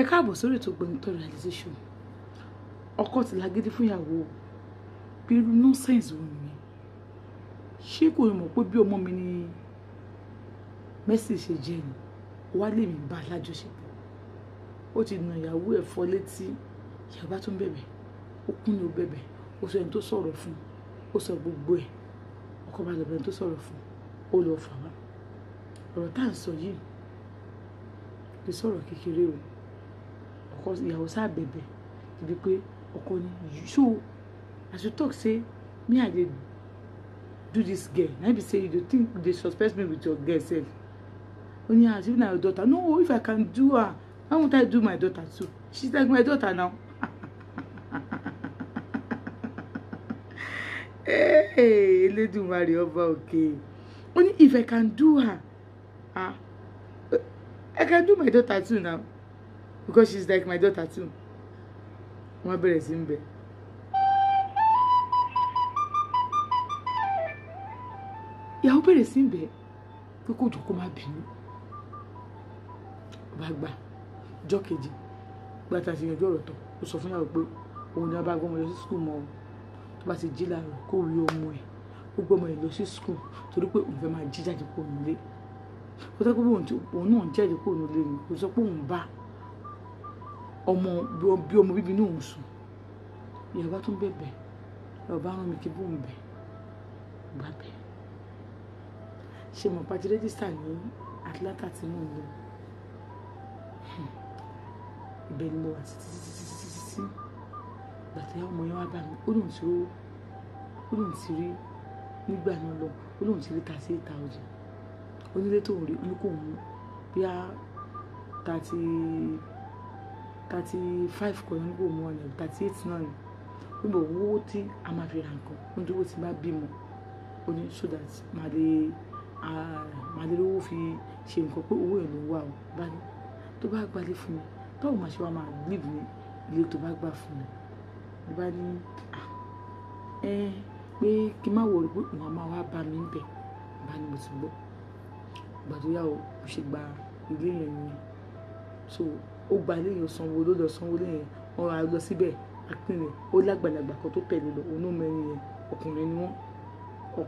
Ẹ káàbọ̀ sórí ètò Gbọ̀ngàn Reality Show. Ọkọ ti lágídí fún ìyàwó, bí irú nonsense wo nìyẹn? Ṣé kò mọ̀ pé bí ọmọ mi ni Mercy ṣe jẹ́ ni? Wá lè mi bá a lájọṣepọ̀. Ó ti na ìyàwó ẹ̀ fọ́ létí, ìyàwó bá tún bẹ̀bẹ̀, ó kún ní ó bẹ̀bẹ̀, ó sọ ẹni tó sọ̀rọ̀ fún un, ó sọ gbogbo ẹ̀. Ọkọ bá lọ bẹ ẹni tó sọ̀rọ̀ fún un, ó lọ fà wá. Ọ̀rọ̀ tá à ń sọ yìí kì í sọ̀rọ̀ kékeré o. Ọkọ ìyàwó sá bẹ̀bẹ̀ débi pé ọkọ ní, so as you talk say me I dey do this girl, na be say you dey think you dey suspect me with your girl sef. Ó ní as if na your daughter. No, if I can do her, why won't I do my daughter too? She's like my daughter now. Hey, Elédùmarè ọba òkè. Ó ní if I can do her, ah, I can do my daughter too now, because she's like my daughter too. Wọ́n bẹ̀rẹ̀ sí ń bẹ̀. Ìyàwó bẹ̀rẹ̀ sí ń bẹ̀ pé kó jọ kó má bínú. Ó bá gbà ọjọ́ kejì, gba ta ti yanjú ọ̀rọ̀ tán, ó sọ fún ìyàwó pé òun ni wọ́n bá gbọ́mọ lọ sí school mọ́ o. Tó bá ti jí láàárọ̀ kó rí ọmọ ẹ̀, ó gbọ́mọ ẹ̀ lọ sí school torí pé òun fẹ́ máa jí jáde kúrò nílé. Ó sọ pé òun náà ń jáde kúrò nílé ni, kò sọ pé òun bá ọmọ bí ọmọ bíbí inú òun sùn. Ìyàwó bá tún bẹ̀bẹ̀, ìyàwó bá rán mi kí bóun bẹ̀, bá bẹ̀. Ṣé mo pàtí rẹ́gísítà ní Atlanta tí mò ń lọ? Ibẹ̀ ni mo wà títí títí títí títí. Ìgbà tí ọmọ yẹn wá bá mi, ó lóun ti rówó, ó lóun ti rí nígbà náà lọ, ó lóun ti rí 38,000. Onílé tó ń rí, ó ní kò mú bí a 35 kọ́ ní kò mú ọ̀nà 38 náà ni. Ó ní owó tí a máa fi ra nǹkan, ó ní owó tí bá bímọ, ó ní so that màá lè rówó fi ṣe nǹkan pé owó yẹn ló wà o. Bá ní tó bá gbalé fún mi, báwo máa ṣe wá máa live ní ilé tó bá gbà fún mi? Mo bá ní pé kí n má wọrí pé òun á máa wá bá mi bẹ̀. Mo bá ní mo ti gbọ́. Ìgbà tó yá o, mo ṣe gba ilé yẹn nìyẹn. So ó gba ilé yẹn, sanwó ló lọ sanwó ilé yẹn, wọ́n ra lọ síbẹ̀, akínrin ó lágbàlagbà kan tó tẹ̀lé lọ, òun ló mọ ẹni yẹn, ọkùnrin ni wọ́n, òun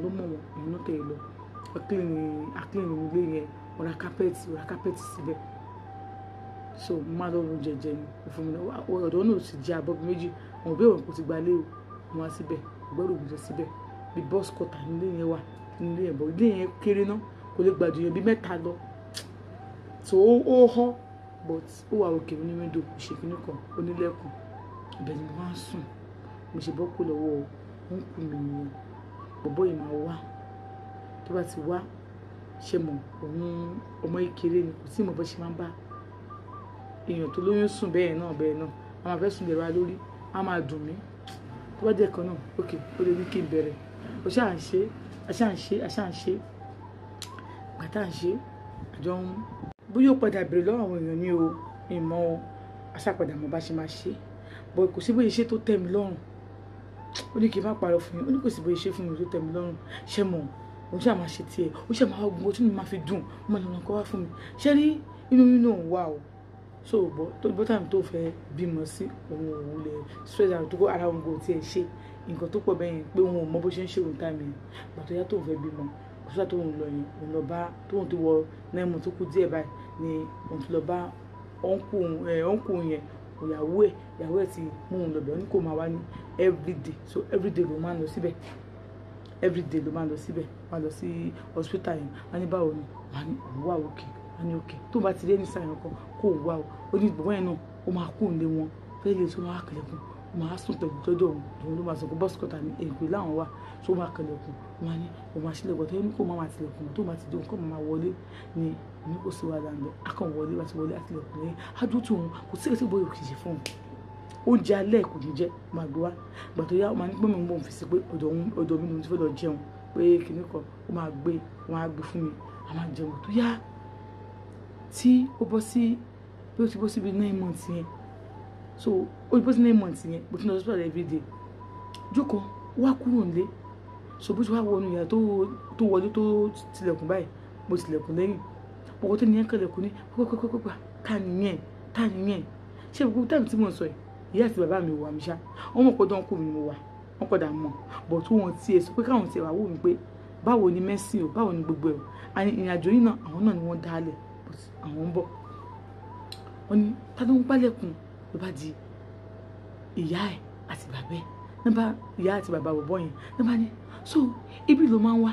ló mọ̀ wọ́n, òun ló tẹ̀lé lọ. Akínrin ilé yẹn, wọ́n ra kápẹ́ẹ̀tì síbẹ̀. So mo máa lọ run jẹjẹ ni fún mi, ọ̀dọ́ náà sì jẹ́ abọ́ méjì, àwọn òbí òun kò ti gba ilé o, mo wá síbẹ̀, ìgbọ́dọ̀ mi lọ síbẹ̀. Bí bus cutter nílé yẹn wà, nílé yẹn bọ̀, ilé yẹn kéré ná, kò lè gbàdúrà yẹn bí mẹ́ta lọ. So ó họ́, but ó wà òkè ní window, kò ṣe kíní kan, ó nílẹ̀kùn. Ibẹ̀ ni mo wá ń sùn, mo ṣe bọ́ kó lọ́wọ́ òǹkù mi nìyẹn. Bọ̀bọ́ yìí máa wá, tó bá ti wá, ṣe mọ̀ òun ọmọ kékeré ni, kò tí ì mọ̀ bó ṣe máa ń bá èèyàn tó lóyún sùn bẹ́ẹ̀ náà, a máa fẹ́ sùn lẹ́ra lórí, a máa dùn mí. Tó bá jẹ́ kan náà, ok, ó lè ní kí n bẹ̀rẹ̀. Ó ṣáà ń ṣe, a ṣáà ń ṣe, a ṣáà ń ṣe. Ìgbà tá à ń ṣe, àjọ ń bóyá ó padà bèrè lọ́wọ́ àwọn èèyàn ní o, ìmọ̀ o, a ṣáà padà mọ̀ bá ṣe máa ṣe. But kò sí bóyá iṣẹ́ tó tẹ́ mi lọ́rùn. Ó ní kí n má parọ́ fún yín, ó ní kò sí bóyá iṣẹ́ fún mi tó tẹ́ mi lọ́rùn. Ṣé mọ̀, òun ṣáà máa ṣe tiẹ̀, ó ṣáà máa gbogbo tí mo máa fi dùn, ó máa lọ́nà kọ́ wá fún mi. Ṣé rí inú mi náà wà o? So bọ́ tó bọ́ táìmù tó fẹ́ bímọ sí òun òun lè stress out tó kó ara òun kò tiẹ̀ ṣe nǹkan tó pọ̀ bẹ́yẹn pé òun ò mọ bó ṣe ń ṣe òun táìmù yẹn. Ìgbà tó yá tóun fẹ́ bímọ, òṣìṣẹ́ tóun lọ yẹn, òun lọ bá tóun ti wọ 9 months tó kú díẹ̀ báyìí ni òun ti lọ bá ọ̀nkù yẹn, ìyàwó ẹ̀ ti mú òun lọ bẹ̀, ó ní kó máa wá ní everyday. So everyday ló máa ń lọ síbẹ̀, everyday ló máa ń lọ síbẹ̀, máa lọ sí hospital yẹn. Wọ́n ní báwo ni, wọ́n ní òun wà òkè, wọ́n ní òkè tó bá ti rí ẹni sáyẹn kan kó wá o. Ó ní bọ̀bọ́ yẹn náà ó máa kú nílé wọn, fẹ́ẹ́ lè tó máa kẹlẹ̀kùn, ó máa sùn pẹ̀lú tọ́jú òun, òun ló máa sọ pé bọ́ọ̀sì kọ́ta ní èkó láwọn wà, tó máa kẹlẹ̀kùn, wọ́n á ní òun máa ṣílẹ̀kùn, tó ní kó máa tilẹ̀kùn, tó máa ti dé òun kó máa wọlé ní ní kò sí wàhálà ńbẹ, a kàn wọlé, wá ti wọlé àtilẹ̀kùn lẹ́yìn, á dúró tó òun, kò sí èsì bóyá òkè ṣe fún òun. Oúnjẹ alẹ́ kò ní jẹ́, máa gbé wá. Ìgbà tó yá, ó máa ní pé mi ń bọ̀ fi sí pé ọ̀dọ̀ mi ni mo ti fẹ́ lọ jẹun, pé kinní kan, ó máa gbé, wọ́n á gbé fún mi, a máa jẹun. Tó yá, tí ó bọ́ sí, bí ó ti bọ́ sí bí 9 months yẹn. So ó bọ́ sí 9 months yẹn, mo ti lọ hospital every day. Jókòó, wá kúrò nílé. So bó ti wá wọnú ìyá tó wọlé tó tilẹ̀kùn báyìí, mo tilẹ̀kùn lẹ́yìn. Ọkọ tó ní yẹn kẹlẹ̀kùn ní pẹ́pẹ́pẹ́pẹ́ ká nìyẹn. Ta nìyẹn? Ṣé gbogbo táìmù tí mò ń sọ yìí, ìyá àti bàbá mi wà mí ṣá, wọ́n mọ̀ pé ọdún kù mi ni mo wà, wọ́n padà mọ̀ bọ̀ tó wọn tiẹ̀ sọ pé káwọn tiẹ̀ wá wò mí pé báwo ni Mercy o, báwo ni gbogbo ẹ̀ o. Àní ìrìnàjò yìí náà, àwọn náà ni wọ́n dálẹ̀, but àwọn ń bọ̀. Wọ́n ní ta ló ń gbálẹ̀kùn? Ló bá di ìyá ẹ̀ àti bàbá ẹ̀ nígbà, ìyá àti bàbá bọ̀bọ̀ yẹn nígbà ní so ibi ló máa ń wá.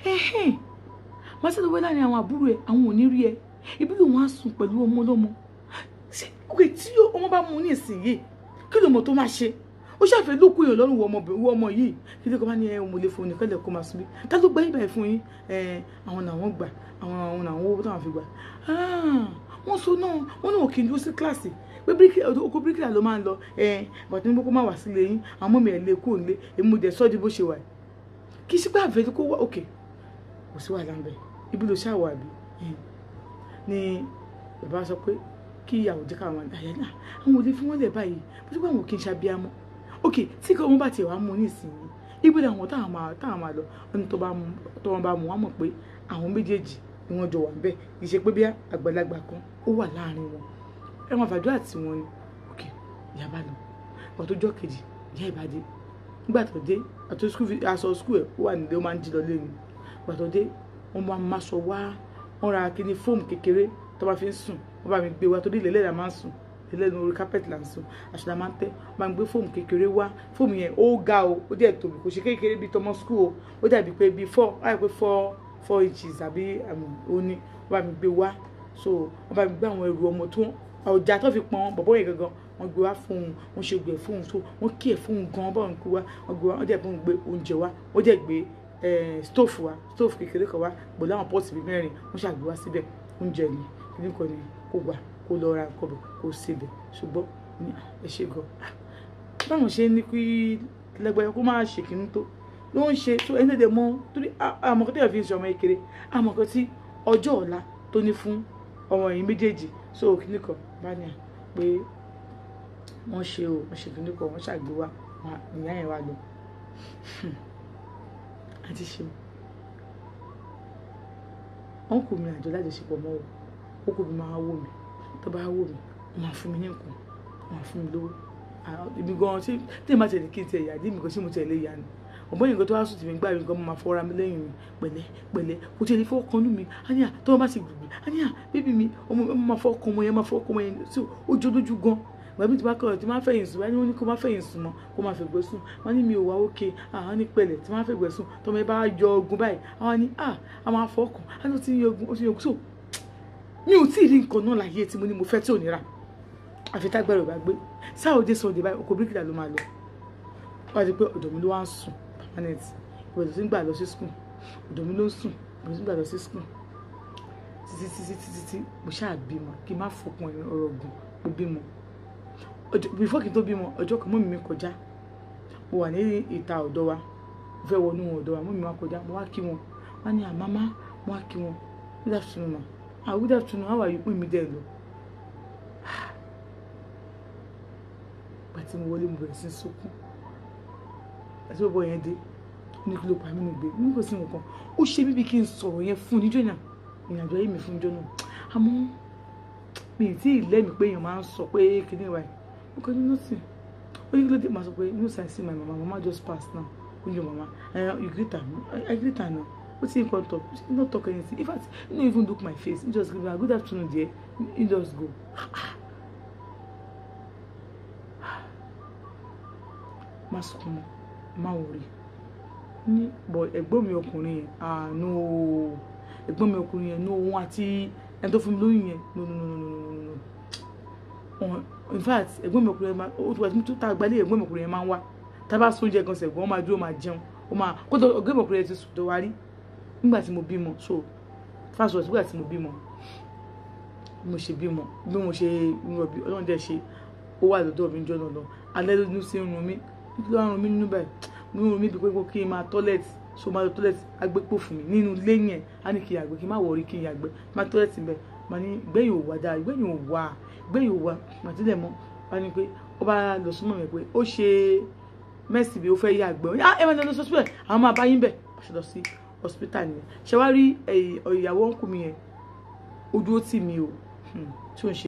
Ẹ̀hẹ́n, wọ́n sì lọ wẹ́ láàrin àwọn àbúrò ẹ̀, àwọn ò ní rí ẹ, ibi ló wọ́n á sùn pẹ̀lú ọmọ ọlọ́mọ. Ṣé ok, tí ọmọ bá mú ní ìsinyìí, kí ló mọ̀ tó máa ṣe? Ó ṣàfẹ́ ló kú èèyàn lọ́rùn wọ ọmọbìnrin, wọ ọmọ yìí. Kí ló kọ́ bá ní ẹ mo lè fún nìkan lẹ̀ kó máa sùn bí? Ta ló gbá ibà ẹ̀ fún yín? Ẹ àwọn làwọn gbà, àwọn làwọn owó táwọn fi gbà. Wọ́n sọ náà, wọ́n náà kì í dúró sí kíláàsì pé oko bíríkìlà ló máa ń lọ. Ẹ bàtí ní kó má wá sílé yín, àwọn ọmọ mi ẹ̀ lè kúrò nílé, èmi mo dẹ̀ sọ́ di bó ṣe wà. Kì í ṣe pé àfẹ́ kó wá òkè, kò sí wàhálà ń bẹ̀, ibi ló ṣàwọ̀ àbí ni bàbá sọ pé kí ìyàwó jẹ́ káwọn àyà náà, àwọn òde fún wọn lẹ̀ báyìí bó ṣe pé àwọn kì í ṣàbíamọ́. Ok, tí kò wọ́n bá tiẹ̀ wá mú nísìnyí, ibi làwọn táwọn máa lọ. Ẹni tó bá mú, tó wọn bá mú, wọn mọ̀ pé àwọn méjèèjì ni wọ́n jọ wà bẹ́ẹ̀, kì í ṣe pé bí àgbàlagbà kan ó wà láàrin wọn, ẹ wọn fàdúrà tí wọn ni. Ok, ìyá bá lọ. Ìgbà tó jọ́ kejì, ìyá ìbàdí nígbà tó dé àti aṣọ skul ẹ̀ ó wà nílé, ó máa ń jí lọ lé ni. Ìgbà tó dé, wọ́n máa ma sọ wá, wọ́n ra kíní fóòmù kékeré tó bá fi ń sùn, wọ́n bá mi gbé wá, torí ilẹ̀ lẹ́la máa ń sùn, ilẹ̀ ní orí kápẹ́tì là ń sùn, aṣọ la máa ń tẹ́. Wọ́n bá mi gbé fóòmù kékeré wá. Fóòmù yẹn ó ga o, ó dẹ̀ tóbi, kò ṣe kékeré bíi tọmọ skul o, ó dàbí pé bíi 4, ó dàbí pé 4 inches àbí ó ní. Wọ́n bá mi gbé wá. So wọ́n bá mi gbé àwọn ẹrù ọmọ tó ọjà tó fi pọn bọ̀bọ̀ yẹn gangan, wọ́n gbé wá fún un, wọ́n ṣe gbé fún un. So wọ́n kí ẹ̀ fún un gan, báwọn gbé wá, wọ́n gbé wá, wọ́n dẹ̀ fún un gbé oúnjẹ wá, wọ́n dẹ̀ gbé stove wá, stove kékeré kan wá pẹ̀lú àwọn pọ́ọ̀tì bíi 4, wọ́n ṣàgbé wá síbẹ̀. Oúnjẹ ni kíní kan ni kó gbà kó lọ ra nǹkan bẹ̀ kó sebẹ̀. Ṣùgbọ́n ní ẹ ṣe gan báwọn ṣe ní kí lẹ́gbẹ̀ẹ́ kó má ṣe kíní tó ló ń ṣe tó ẹni tẹ̀lé mọ́, torí àmọ̀kọ́ tẹ̀lé fi ń ṣe ọmọ kékeré, àmọ̀kọ́ tí ọjọ́ ọ̀la tó ní fún ọmọ yìí méjèèjì. So kíní kan bá ní à pé wọ́n ṣe o, wọ́n ṣe kíní kan, wọ́n ṣàgbé wá, ìyá yẹn wá lọ. Àti ṣe wọn kò mi àjọ lájọṣepọ̀ mọ́ o, ó kò mi máa wò mí, tó bá wò mí, wọ́n máa fún mi ní nǹkan, wọ́n máa fún mi lówó. Ibi gan tí tí màá tẹ̀lé kí n tẹ̀ yà dí mi gan, ṣé mo tẹ̀lé yà ni ọ̀bọ̀n yìí gan tó wá sùn tì mí gbà mí gan, mo máa fọwọ́ra mi lẹ́yìn mi pẹ̀lẹ́ pẹ̀lẹ́, kò tiẹ̀ lè fọwọ́ kan nú mi. Á ní à tó wọn bá ti gbùgbù, á ní à bébí mi ọmọ mi máa fọwọ́ kan ọmọ yẹn, máa fọwọ́ kan ọmọ yẹn tí ó jó lójú gan. Ìgbà mi ti bá kọ̀ tí máa fẹ̀yìn sùn, wọ́n ní kó má fẹ̀yìn sùn mọ́, kó má fẹ̀gbẹ́ sùn. Wọ́n ní mi ò wá òkè, àwọn ní pẹ̀lẹ́ tí máa fẹ̀gbẹ́ sùn, tọmọ ẹ bá yọ ogun báyìí, àwọn ní à àwọn afọkàn, á ní ó ti ń yọ ogun, ó ti ń yọ ogun. So mi ò tí ì rí nǹkan náà láyé tí mo ní mo fẹ́ tí ò ní rà, àfi tágbára ò bá gbé. Sáwọ́dé sọ̀dẹ̀ báyìí, oko bíríkìlà ló máa lọ. Wọ́n á di pé ọ̀dọ̀ mi ló wá ń sùn permanent. Ìbẹ̀rẹ̀ tó ti ń gbà lọ sí school, ọ̀dọ̀ mi ló ń sùn, ìbẹ̀rẹ̀ tó ti ń gbà lọ sí school, títí títí títí tí mo ṣáà bímọ. Kí n má fọkàn ọ̀rọ̀ gùn, mo bímọ. Before kí n tó bímọ, ọjọ́ kan mummy mi kọjá, mo wà ní ìta ọ̀dọ̀ wa, mo fẹ́ wọnú ọ̀dọ̀ wa, mummy mi wá kọjá, mo wá kí wọn. Wọ́n ní àmàmá, mo wá kí wọn, "Good afternoon, ma." "Ah, good afternoon, how are you?" Mummy mi dẹ̀ lọ. Ìgbà tí mo wọlé, mo bẹ̀rẹ̀ sí sunkún. Àti bọ́bọ́ yẹn dé, ní kí ló pa mí nígbè ní, kò sí nǹkan. Ó ṣe bíbí kí n sọ̀rọ̀ yẹn fún níjọ́ náà, ìrìnàjò ayé mi fún níjọ́ náà. Àmọ́ mi ì tí ì lẹ́mìí pé èèyàn máa ń sọ pé kíní wa yìí. Mo kàn ní nothing. Ó ní kí ló dé? Màá sọ pé no, I see my mama, mama just pass now. Ó ní your mama, you greet her? I greet her now. Ó ti nǹkan talk? He no talk anything. In fact, he no even look my face. He just give me, "Good afternoon dear." He just go. Má sunkún mọ́, má worry. Ní bọ̀ ẹ̀gbọ́n mi ọkùnrin yẹn, ah no, ẹ̀gbọ́n mi ọkùnrin yẹn, no, òun àti ẹni tó fún mi lóyún yẹn, no, no, no, no, no, no, no. In fact, ẹ̀gbọ́n mi ọkùnrin yẹn máa ó tó wà tó tá a gbalẹ̀, ẹ̀gbọ́n mi ọkùnrin yẹn máa ń wá. Tá a bá sún oúnjẹ gan sẹ̀gbọ́n, ó máa dúró, máa jẹun, ó máa kó tó. Ẹ̀gbọ́n mi ọkùnrin yẹn ti sùn tó wá rí nígbà tí mo bímọ. So fast forward, nígbà tí mo bímọ, bí mo ṣe bímọ, bí mo ṣe rọbí, Ọlọ́run dẹ̀ ṣe, ó wà lọ́dọ̀ mi jọ́ náà lọ. Alẹ́ ló ní sí ń run mí, ló ń run mí nínú báyìí, mo ń run mí bí pé kí n máa toilet. So máa lọ toilet, agbépo fún mi nínú ilé yẹn, á ní kí n yàgbẹ́, kí n má worry, kí n yàgbẹ́, má toilet bẹ́ẹ̀. Mà ní ìgbẹ́yìn ò wá dáa, ìgbẹ́yìn ò wá, ìgbẹ́yìn ò wá. Màtílẹ̀ mọ́ wá ní pé ó bá lọ súnmọ́ mi pé ó ṣe mẹ́sì bí ó fẹ́ yàgbẹ́. Ah, ẹ máa lọ sí hospital, àwọn máa bá yín bẹ̀. Bá ṣe lọ sí hospital nìyẹn. Ṣé wàá rí ìyàwó uncle mi yẹn, ojú ó tì mí o, tí ò ń ṣe.